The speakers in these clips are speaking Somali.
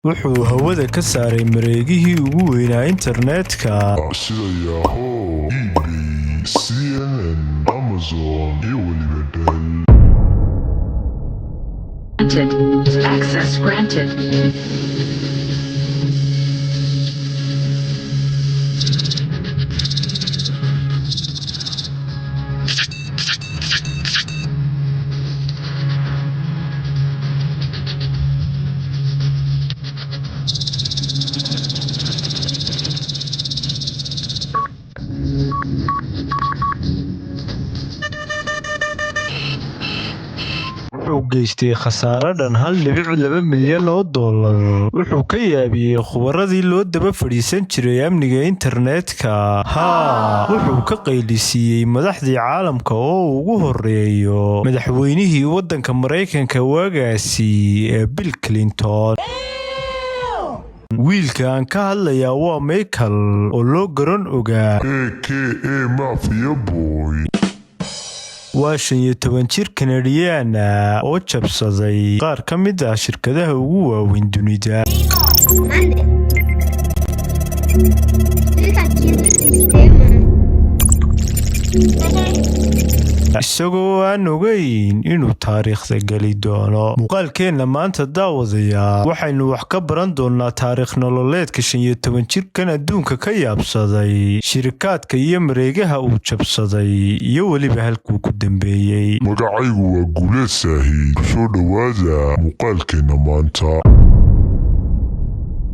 Wuxuu hawada ka saaray mareegihii ugu weynaa internetka sida Yahoo, eBay, CNN, Amazon iyo weliba Dell. Granted. Access granted. Wuxuu geystay khasaare dhan $1.2 milyan. Wuxuu ka yaabiyey khubaradii loo daba fadhiisan jiray amniga internetka. Haa, wuxuu ka qaylisiiyey madaxdii caalamka oo uu ugu horeeyo madaxweynihii waddanka Maraykanka waagaasi ee Bill Clinton. Wiilka aan ka hadlayaa waa Michael oo loo garan ogaa AKA Mafia Boy. Waa 15 jir Kanadiyaan ah oo jabsaday qaar ka mid ah shirkadaha ugu waaweyn dunida. Mande. Clica aqui no sistema. Isagoo aan ogeyn inuu taariikhda geli doono. Muuqaalkeenna maanta, daawadayaa, waxaynu wax ka baran doonaa taariikh nololeedka 15 jirkan adduunka ka yaabsaday, shirikaadka iyo mareegaha uu jabsaday, iyo weliba halkuu ku dambeeyey. Magacaygu waa Guuleed Saahiid. Ku soo dhowaada muuqaalkeenna maanta.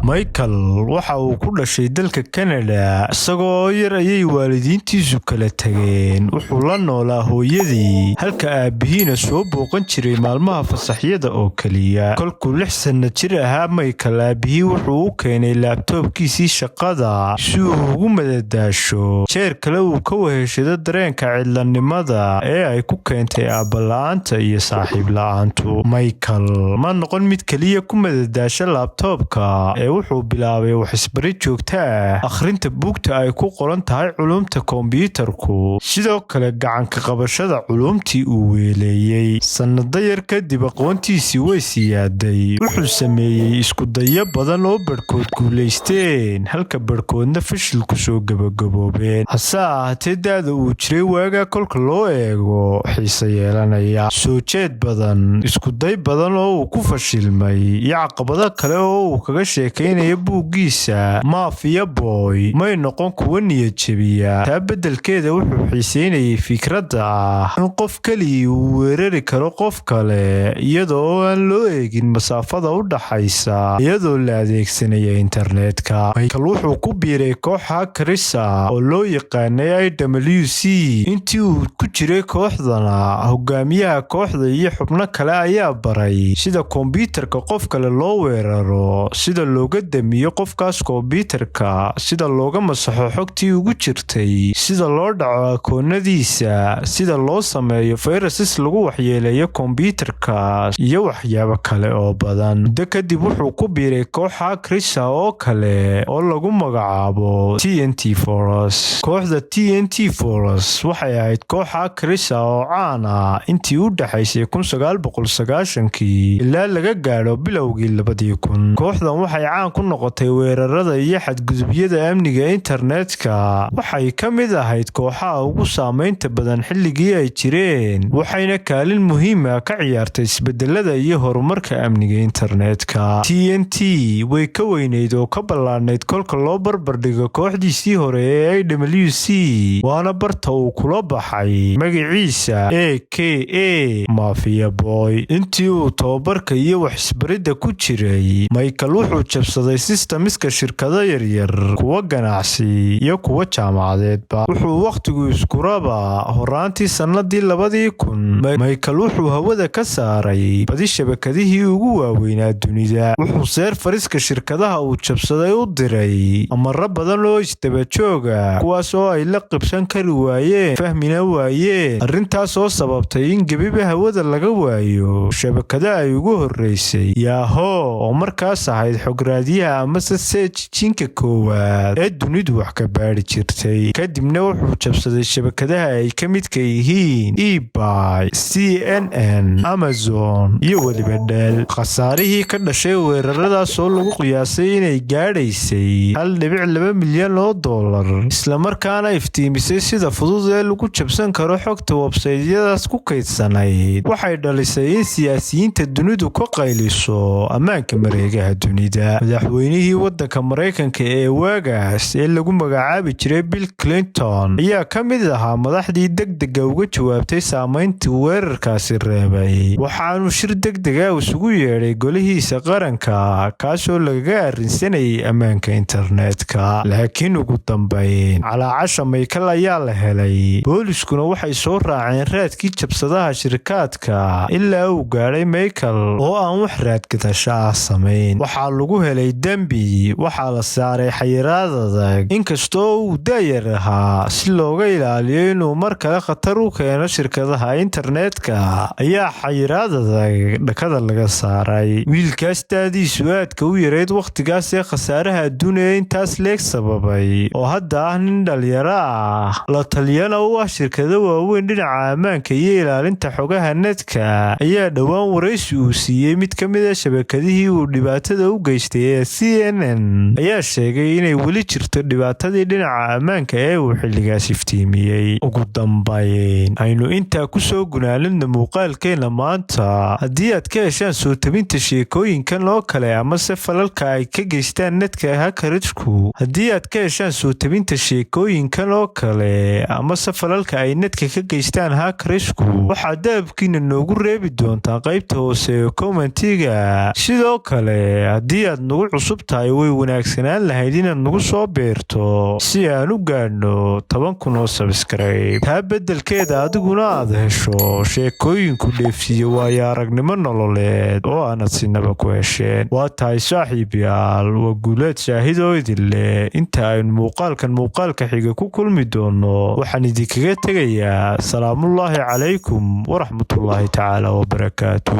Michael waxa uu ku dhashay dalka Kanada. Isagoo yar ayay waalidiintiisu kala tageen. Wuxuu la noolaa hooyadii, halka aabbihiina soo booqan jiray maalmaha fasaxyada oo keliya. Kolkuu 6 sanno jir ahaa Michael, aabbihii wuxuu u keenay laabtoobkiisii shaqada si uu ugu madadaasho, jeer kale uu ka weheshado dareenka cidlanimada ee ay ku keentay aabba-la'aanta iyo saaxiib la'aantu. Michael ma noqon mid keliya ku madadaasha laabtoobka ee wuxuu bilaabay wax isbarid joogto ah, akhrinta buugta ay ku qoran tahay culuumta kombiyuutarku, sidoo kale gacanka qabashada culuumtii uu weeleeyey. Sannado yar kadib aqoontiisii way siyaaday. Wuxuu sameeyey isku dayo badan oo barhkood guulaysteen, halka barhkoodna fashil kusoo gabagaboobeen, hase ahaatee da'da uu jiray waagaa kolka loo eego xiise yeelanaya. Soo jeed badan, iskuday badan oo uu ku fashilmay, iyo caqabado kale oo uu kaga sheekaynaya buuggiisa Mafia Boy may noqon kuwo niyad jebiya. Taa beddelkeeda, wuxuu xiiseynayay fikradda ah in qof keligii uu weerari karo qof kale iyadoo aan loo eegin masaafada u dhaxaysa, iyadoo la adeegsanaya internetka. Michael wuxuu ku biiray koox hackers ah oo loo yaqaanay IWC. Intii uu ku jiray kooxdana, hogaamiyaha kooxda iyo xubno kale ayaa baray sida kombiyuutarka qof kale loo weeraro, sida looga damiyo qofkaas kombiyuutarka, sida looga masaxo xogtii ugu jirtay, sida loo dhaco akoonadiisa, sida loo sameeyo fayrases lagu waxyeeleeyo kombiyuutarka, iyo waxyaabo kale oo badan. Muddo kadib wuxuu ku biiray koox hackers ah oo kale oo lagu magacaabo TNT Force. Kooxda TNT Force waxay ahayd koox hackers ah oo caan ah intii u dhaxaysay 1990-kii ilaa laga gaadho bilowgii 2000. Kooxdan waxay caan ku noqotay weerarada iyo xadgudubyada amniga internetka. Waxay ka mid ahayd kooxaha ugu saameynta badan xilligii ay jireen, waxayna kaalin muhiim ah ka ciyaartay isbedelada iyo horumarka amniga internetka. TNT way ka weynayd oo ka ballaadhnayd kolka loo barbardhigo kooxdiisii hore ee IWC, waana barta uu kula baxay magaciisa AKA Mafia Boy. Intii uu tababarka iyo wax isbaridda ku jiray, Michael wuxuu jabsaday systemska shirkado yaryar, kuwa ganacsi iyo kuwa jaamacadeedba. Wuxuu wakhtigu iskuraba horaantii sannadii 2000, Michael wuxuu hawada ka saaray badi shabakadihii ugu waaweynaa dunida. Wuxuu serverska shirkadaha uu jabsaday u diray amaro badan oo isdaba jooga, kuwaas oo ay la qibsan kari waayeen, fahmina waayeen, arrintaas oo sababtay in gebiba hawada laga waayo shabakada ay ugu horeysay Yahoo, oo markaas ahayd xog raadin. raadiyaha amase search engine-ka koowaad ee dunidu wax ka baadhi jirtay. Kadibna wuxuu jabsaday shabakadaha ay ka midka yihiin eBay, CNN, Amazon iyo weliba Dell. Khasaarihii ka dhashay weeraradaas oo lagu qiyaasay inay gaadhaysay $1.2 milyan islamarkaana iftiimisay sida fudud ee lagu jabsan karo xogta websaydyadaas ku kaydsanayd, waxay dhalisay in siyaasiyiinta dunidu ka qayliso ammaanka mareegaha dunida. Madaxweynihii waddanka Maraykanka ee waagaas ee lagu magacaabi jiray Bill Clinton ayaa ka mid ahaa madaxdii degdega uga jawaabtay saameyntii weerarkaasi reebay. Waxaanu shir degdega isugu yeedhay golihiisa qaranka, kaasoo lagaga arrinsanayay ammaanka internetka. Laakiin ugu dambayn calaacasha Michael ayaa la helay, booliskuna waxay soo raaceen raadkii jabsadaha shirkaadka ilaa uu gaadhay Michael oo aan wax raadgadasho ah samayn. Waxaa lagu helay dembi, waxaa la saaray xayiraad adag inkastoo uu daayar ahaa, si looga ilaaliyo inuu mar kale khatar u keeno shirkadaha internetka ayaa xayiraad adag dhakada laga saaray. Wiilkaas daadiisu aadka u yarayd wakhtigaas ee khasaaraha adduun ee intaas leeg sababay, oo hadda ah nin dhalinyaro ah, la taliyana u ah shirkado waaweyn dhinaca ammaanka iyo ilaalinta xogaha netka, ayaa dhowaan waraysi uu siiyey mid ka mid ah shabakadihii uu dhibaatada u geystay ee CNN ayaa sheegay inay weli jirto dhibaatadii dhinaca ammaanka ee uu xilligaas iftiimiyey. Ugu dambayn, aynu intaa kusoo gunaanidna muuqaalkeena maanta. Haddii aad ka heshaan soo tabinta sheekooyinkan oo kale amase falalka ay ka geystaan netka hackersku, haddii aad ka heshaan soo tabinta sheekooyinkan oo kale amase falalka ay netka ka geystaan hackersku, waxaad dahabkiina noogu reebi doontaa qaybta hoose ee commentiga. Sidoo kale, haddii aad nagu cusub tahay, way wanaagsanaan lahayd inaad nagu soo biirto si aan u gaadhno 10,000 oo subscribe, taa beddelkeeda adiguna aad hesho sheekooyinku dheefsiiyo waayo aragnimo nololeed oo aanad sinaba ku hesheen. Waa tahay saaxiib yaal, waa Guuleed Shaahidoo idin leh inta aynu muuqaalkan muuqaalka xiga ku kulmi doono, waxaan idinkaga tegayaa salaamullaahi calaykum waraxmatullaahi tacaala wabarakaatu.